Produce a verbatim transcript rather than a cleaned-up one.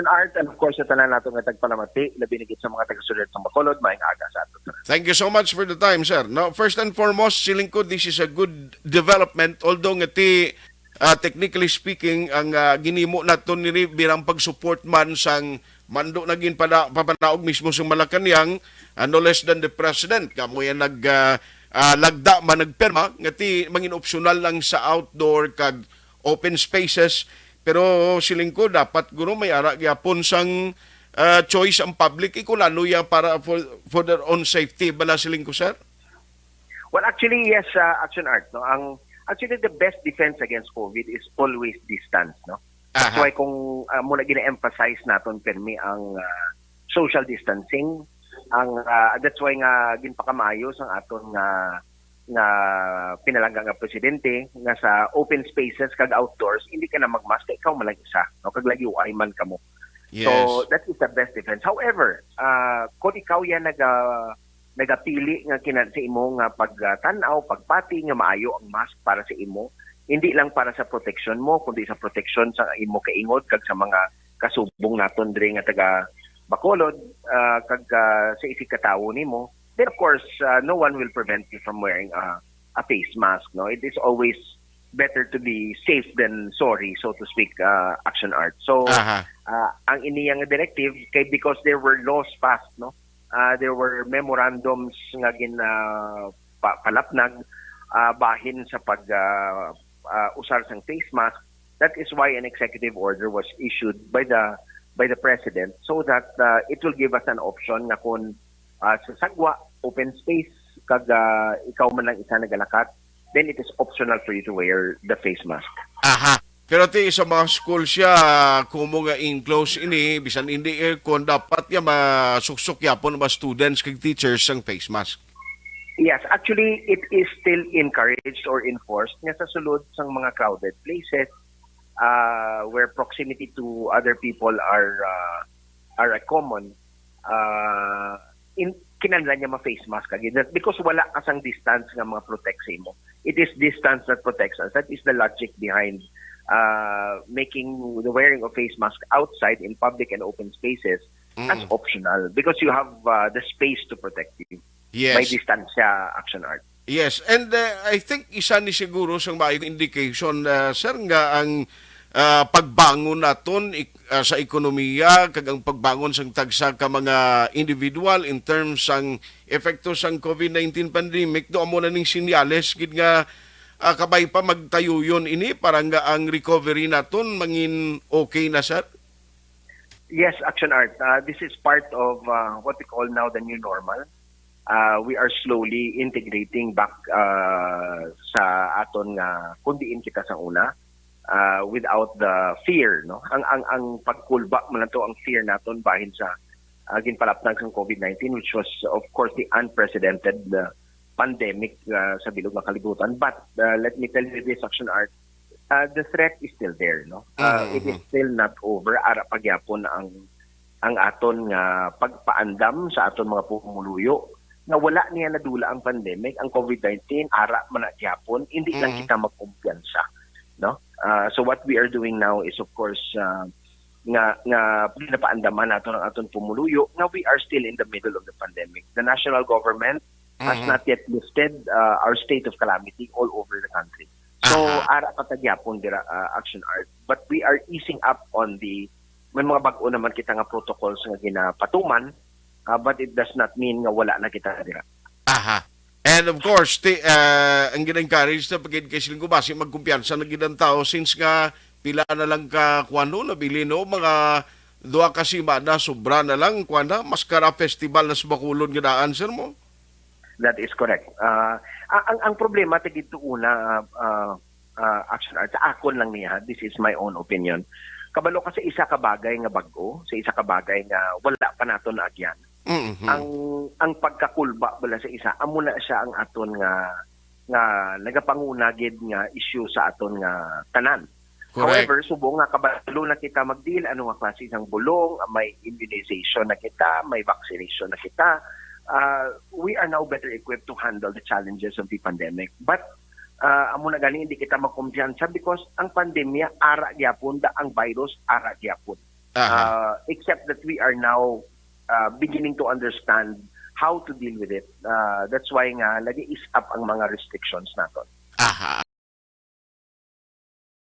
Art, and of course, sa tanan nato nga tagpalamati, labi na gid sa mga taga-Suliran sa Bacolod, maayong aga sa ato tanan. Thank you so much for the time, sir. No, first and foremost, siling ko, this is a good development, although nga ti, ah, technically speaking, ang, ah, ginimo naton nini bilang pag-support man sang mando na ginpada-, papanaog mismo sa Malacañang, ah, no less than the president, kamo yan nag, ah, ah, lagda man, nagpirma nga ti mangin optional lang sa outdoor kag open spaces. Pero siling ko, dapat guro may ara gyapon sang, ah, choice ang public, eh, kung ano ya para for, for their own safety bala, siling ko, sir. Well, actually, yes, uh, Action Art, no. Ang actually, the best defense against COVID is always distance, no. That's Aha. why kung uh, muna gina-emphasize naton pirmi ang uh, social distancing, ang uh, that's why nga ginpakamaayo sang aton nga nga pinalangga nga presidente nga sa open spaces kag outdoors hindi ka na magmask, ikaw man lang isa, no, kag layo ay man kamo. Yes. So that is the best defense. However, uh, kung ikaw yan naga nagapili nga kinan sa imo nga pagtan-aw, pagpati nga maayo ang mask para sa imo, hindi lang para sa proteksyon mo, kundi sa proteksyon sa imo kaingod kag sa mga kasubong naton diri nga taga Bacolod, ah, kag ah, sa isig katawo nimo, then of course, ah, no one will prevent you from wearing a, a face mask, no? It is always better to be safe than sorry, so to speak, ah, Action Art. So, Aha. ah, ang iniyang directive kay because there were laws passed, no? Ah, there were memorandums nga gin ah, pa- palapnag ah, bahin sa pag ah, ah, usar sang face mask. That is why an executive order was issued by the by the president, so that ah, it will give us an option nga kung ah, sa sagwa, open space, kag ah, ikaw man lang isa nagalakat, then it is optional for you to wear the face mask. Aha. Pero ti sa mga school siya, kumo nga enclosed ini, bisan hindi aircon, dapat ya masuksok yapon mga students kag teachers ang face mask. Yes, actually, it is still encouraged or enforced nga sa sulod sang mga crowded places, ah, where proximity to other people are ah, are a common, ah, in, kinahanglan niya ma-face mask again. That, because wala ka sang distance nga mga protect sa imo. It is distance that protects us. That is the logic behind uh, making the wearing of face mask outside in public and open spaces as Mm. optional because you have uh, the space to protect you. May Yes. distansya, Action Art. Yes, and uh, I think isa ni siguro sang maayong indication, uh, sir, nga ang uh, pagbangon naton ik- uh, sa ekonomiya kag ang pagbangon sang tagsa ka mga individual in terms sang epekto sang COVID nineteen pandemic, do amo na ning sinyales gid nga uh, kabay pa magtayuyon ini para nga ang recovery naton mangin okay na, sir. Yes, Action Art. Uh, this is part of uh, what we call now the new normal. Uh, we are slowly integrating back uh, sa aton nga kung diin kita sa una uh, without the fear, no? Ang ang ang pagkulba man to ang fear naton bahin sa uh, ginpalapnag sang COVID nineteen, which was of course the unprecedented uh, pandemic uh, sa bilog nga kalibutan. But uh, let me tell you this, Action Art, uh, the threat is still there, no? Uh, Mhm, it is mhm. still not over. Ara pa gyapon ang ang aton nga pagpaandam sa aton mga pumuluyo nga wala niya nadula ang pandemic, ang COVID nineteen, ara man na gyapon, hindi lang Mhm. kita magkumpiyansa, no? Uh, so what we are doing now is of course uh, nga nga ginapaandaman nato ang aton pumuluyo nga we are still in the middle of the pandemic. The national government has Mhm. not yet lifted uh, our state of calamity all over the country. So, Aha. ara pa ta gyapon dira uh, Action Art. But we are easing up on the may mga bag-o naman kita nga protocols nga ginapatuman, uh, but it does not mean nga wala na kita dira. Aha. And of course, ti, uh, ang gina-encourage na pagid kay siling ko, basi magkumpiyansa na gid ang tao since nga pila na lang ka kuwan, no, nabilin, no, mga duha ka semana, sobra na lang, kuwan na, Mascara Festival na sa Bacolod nga daan, sir, mo? That is correct. Ah, a- ang ang problema ta gid to una, ah, ah, Action Art, sa akon lang niya, this is my own opinion. Kabalo ka sa isa ka bagay nga bag-o, sa isa ka bagay nga wala pa nato naagyan. Mhm. Ang ang pagkakulba bala sa isa, amo na siya ang aton nga nga nagapanguna gid nga issue sa aton nga tanan. Correct. However, subong nga kabalo na kita magdeal ano nga klase sang bulong, may immunization na kita, may vaccination na kita, uh, we are now better equipped to handle the challenges of the pandemic. But uh, amo na gani hindi kita magkumpiyansa because ang pandemya ara gyapon, da ang virus ara gyapon. Aha. Uh, except that we are now uh, beginning to understand how to deal with it. Uh, that's why nga nag-ease up ang mga restrictions naton. Aha,